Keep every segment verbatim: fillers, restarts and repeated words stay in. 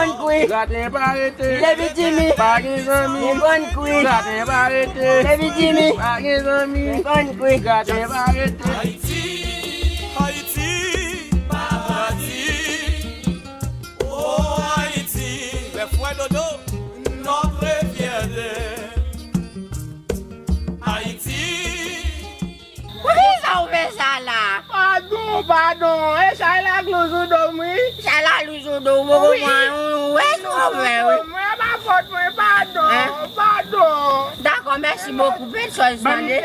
Konn kwi. Graten pa rete. Li te vin timi. Pa gen zanmi. Li konn kwi. Graten pa rete. Li te vin timi. Pa gen zanmi. Li konn kwi. Graten pa rete. Ayiti, Ayiti, paradi. Oh Ayiti, les frères Dodo, notre fierté. Ayiti. Poukisa w fè sa la? Padon, padon. E chay la louz ou do m, wi. Chay la louz ou do w, poko pran yon wès ou fè, wi. Mwen pa fòt mwen, padon, padon. Dakò, mèsi bokou. Bèl chòz, tande.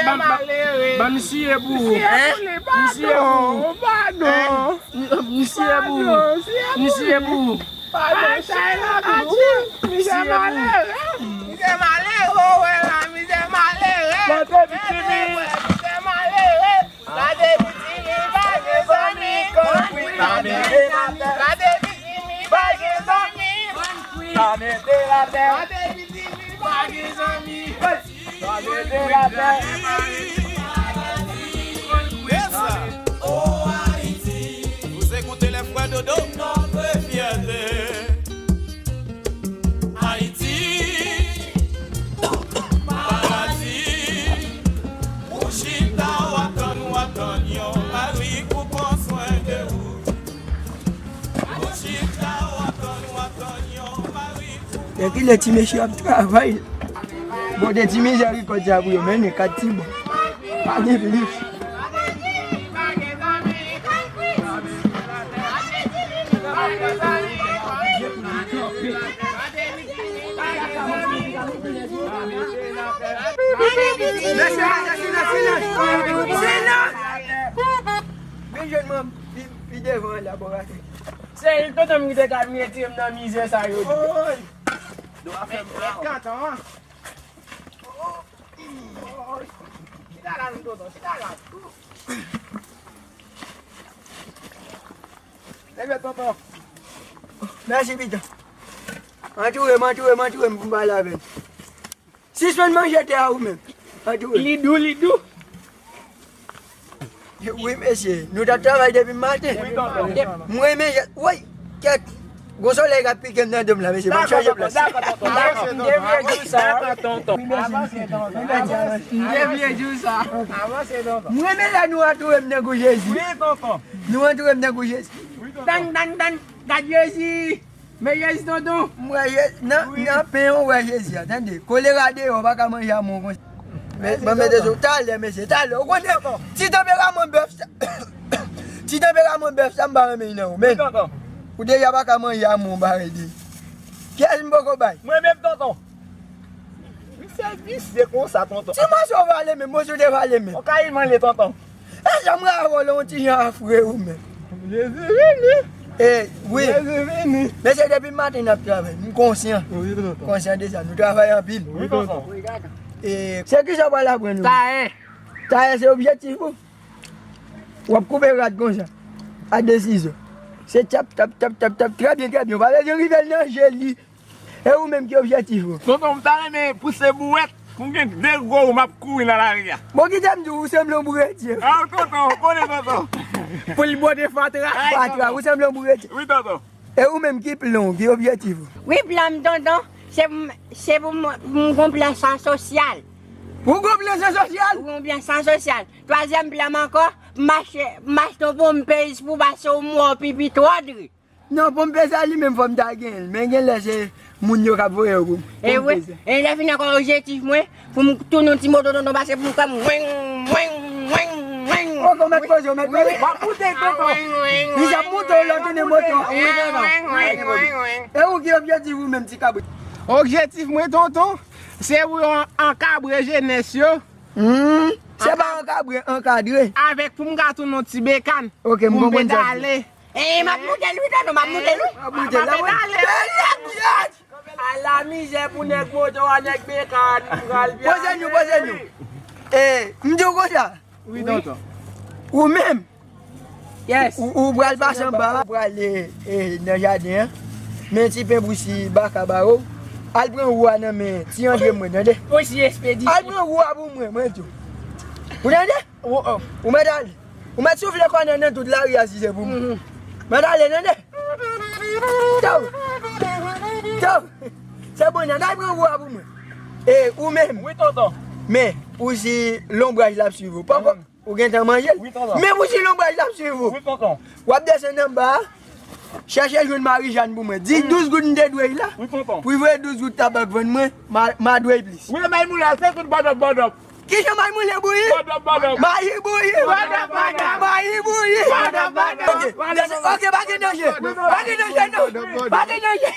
Ban m siye pou ou. Siye pou li, padon, padon. M siye pou ou. M siye pou ou. Padon, chay la, padon. Mizè malere. Mizè malere, ou wè la, mizè malere. Gade pitit li. Mizè malere. Gade pitit li, pa gen zanmi. Gade pitit li, pa gen zanmi. Gade pitit li, pa gen zanmi. Sa mete lapè. Yes. Oh Haïti, vous écoutez les frères Dodo, notre fierté. Haïti, paradis, ou chita, w ap tann, w ap tann yon mari pou pran swen de ou. Ou chita, w ap tann, w ap tann yon mari pou... Depi lè ti mesye ap travay, bon, de ti mizèrikòd sa pou yo mennen kat ti bon. Pa gen plis. Vin jwenn mwen pi, pi devan an, laboratè. Se li tonton m ki te ka retire m nan mizè sa yo. Oy! Dwa fè m mal. Chita la, non, tonton, chita la. Leve, tonton. Mèsi, pitit. Antoure m, antoure m, antoure m pou m pale avè l. Sispann manje tè a ou menm. Antoure. Li dou, li dou. Wi, mesye. Nou t ap travay depi maten. Wi, tonton. M renmen, woy, kèt. Gwo solèy k ap pike m nan do m la, mesye. Ban m chanje plas. Dakò, tonton. M te vle di w sa. Dakò, tonton. M te vle di w sa. M renmen lè nou antoure m nan gou Jezi. Wi, tonton. Nou antoure m nan gou Jezi. Wi, tonton. Tann, tann, tann. Gad Jezi. Men Jezi, tonton. M wè Jezi. Nan, nan pen, ou wè Jezi a, tande. Kolera deyò, ou pa ka manje amon konsa. Men, ban m mete sou talè, mesye, talè. Ou konnen, ti tanperaman bèf sa, ti tanperaman bèf sa, m pa renmen l nan ou, men. Wi, tonton. Ou deja pa ka manje amon parèy de. Kiyès m poko bay? Mwen menm, tonton. Misye visye konsa, tonton. Ti mòso vale menm, mòso te vale menm. Ou ka iman li, tonton. E janm ravò lè yon ti jan afre ou menm. Jezi vini. E, wi. Jezi vini. Mesye, depi maten n ap travay. M konsyan. Wi, tonton. Konsyan de sa. Nou travay anpil. Wi, tonton. E, se kisa w pral aprann nou? Tayè. Tayè se objektif ou? W ap koupe rad konsa. A de sizo. Se tap, tap, tap, tap, tap. Trè byen, trè byen. Ou pa bezwen rive l nan je li. E ou menm ki objektif ou? Tonton, m ta renmen pouse bouwèt pou m gen de gwo ou m ap kouri nan lari a. Bon, kite m di w, ou sanble yon boure dye. A, tonton, ou konnen, tonton. Pou l bwote fatra. Ay, fatra, tonton. Ou sanble yon boure dye. Wi, tonton. E ou menm ki plan w, ki objektif ou? Wi, plan m, tonton, se pou m, se pou m, pou m gon plan sa sosyal. Ou gon plan sa sosyal? Ou gon plan sa sosyal. Twazyèm plan m ankò, m achte, m achte yon ponpez pou pase yon mò pipi twò dri. Non, ponpez la li menm fò m ta genyen l, men gen lè se moun yo k ap voye yo pou m. E wi, e lè fini ankò objektif mwen, pou m tounen yon ti moto tonton pase pou m fè m weng, weng, weng, weng. Ok, ou mèt poze, ou mèt poze. W ap moute tonton. Li ap moute w lè w tounen moto. Weng, weng, weng, weng. E ou ki objektif ou menm ti kabrit? Objektif mwen tonton, se pou yo ankabre jenès yo. Hmm, se pa ankabre, ankadre. Avèk pou m ka tounen yon ti bekàn. Ok, m konprann sa. Pou m pedale. E, m ap moute l wi, tonton, m ap moute l wi. M ap moute l wi. Ala mizè pou nèg moto a, nèg bekàn, m pral byen. Poze nou, poze nou. E, m di w konsa. Wi, tonton. Ou menm, ou, ou pral pase anba, ou pral, e, e, nan jaden an. Men ti pen pou si baka ba ou. Al pran wou a nan men ti Andre mwen, tande. Osi ekspedisyon. Al pran wou a pou mwen, mwen di w. Ou tande? Ou mèt ale. Ou mèt soufle kònè nan tout lari a si se pou mwen. Mèt ale, tande. Tchao. Se bon, nan, al pran gwo a pou mwen. E, ou menm. Wi, tonton. Men, ou si lonbraj la ap swiv ou. Poko, ou gentan manje l. Wi, tonton. Men, ou si lonbraj la ap swiv ou. Wi, tonton. W ap desann anba a. Chèche jwenn Marijàn pou mwen. Di douz goud m te dwe l la. Wi, tonton. Pou l voye douz goud tabak vann mwen, ma, ma dwe l plis. Wi, Maymoula, se tout bòdòp, bòdòp. Kijan Maymoula bouyi? Bòdòp, bòdòp. Mayi bouyi. Bòdòp, bòdòp. Mayi bouyi. Bòdòp, bòdòp. Ok, ok, pa gen danje. Pa gen danje, non. Pa gen danje.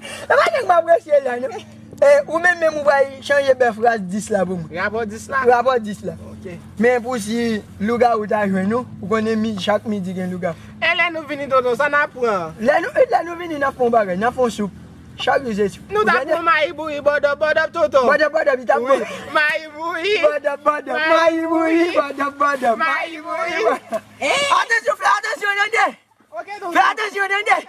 E pa nèg m apresye la, non. E, ou menm, menm ou pral chanje bèf ras dis la pou mwen. Rapò dis la? Rapò dis la. Ok. Men pou si lougawou ta jwenn ou, ou konnen mi, chak midi gen lougawou. E lè nou vini, tonton, sa n ap pran? Lè nou, lè nou vini, n ap fè yon bagay, n ap fè yon soup. Chak jou se soup. Nou ta pran mayi bouyi, bòdòp, bòdòp, tonton. Bòdòp, bòdòp, li ta pran. Wi. Mayi bouyi. Bòdòp, bòdòp, mayi bouyi, bòdòp, bòdòp. Mayi bouyi. Atansyon, fè atansyon, tande. Ok, tonton. Fè atansyon, tande.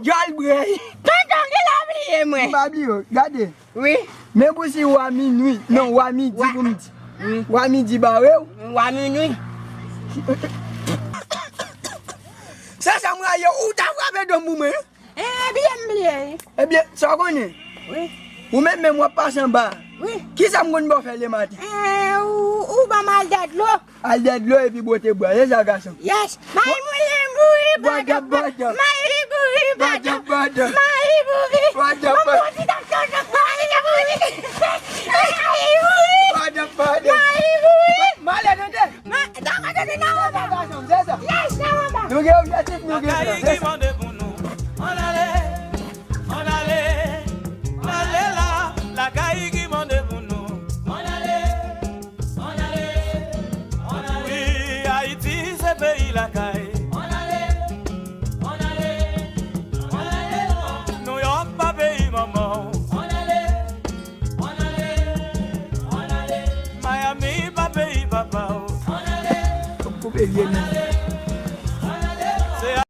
Djòl brèy. Tonton, gen lè w bliye mwen. M pa bliye w. Gade. Wi. Men pou si w a minwi. Non, w a midi pou m di. Wi. W a midi bare w. W a minwi. Se sa m rayi w, ou ta frape do m pou mwen. Ebyen, m bliye. Ebyen, sa w konnen? Wi. Ou menm, menm w ap pase anba. Wi. Kisa m konn ba w fè lematen? Eh, ou, ou ban m al dè dlo. Al dè dlo epi bwote bwa. Se sa, gason. Yes. Mayi bouyi, bòdòp, bòdòp. Mayi bouyi, bòdòp, bòdòp. Mayi bouyi. Bòdòp, bòdòp. Mayi bouyi. Mayi bouyi. Bòdòp, bòdòp. Mayi bouyi. M ale, tande. Ma, nan mwen tande nan anba. Se sa, gason, se sa. Yes, nan anba. Nou gen objektif, nou gen plan. Se sa. Ann ale, ann ale, ann ale la, lakay ki mande pou nou. Ann ale, ann ale, ann ale. Wi, Ayiti se peyi lakay. Ann ale, ann ale, ann ale la. Nouyòk pa peyi manman w. Ann ale, ann ale, ann ale. Miami pa peyi papa w. Ann ale, koupe vye nan.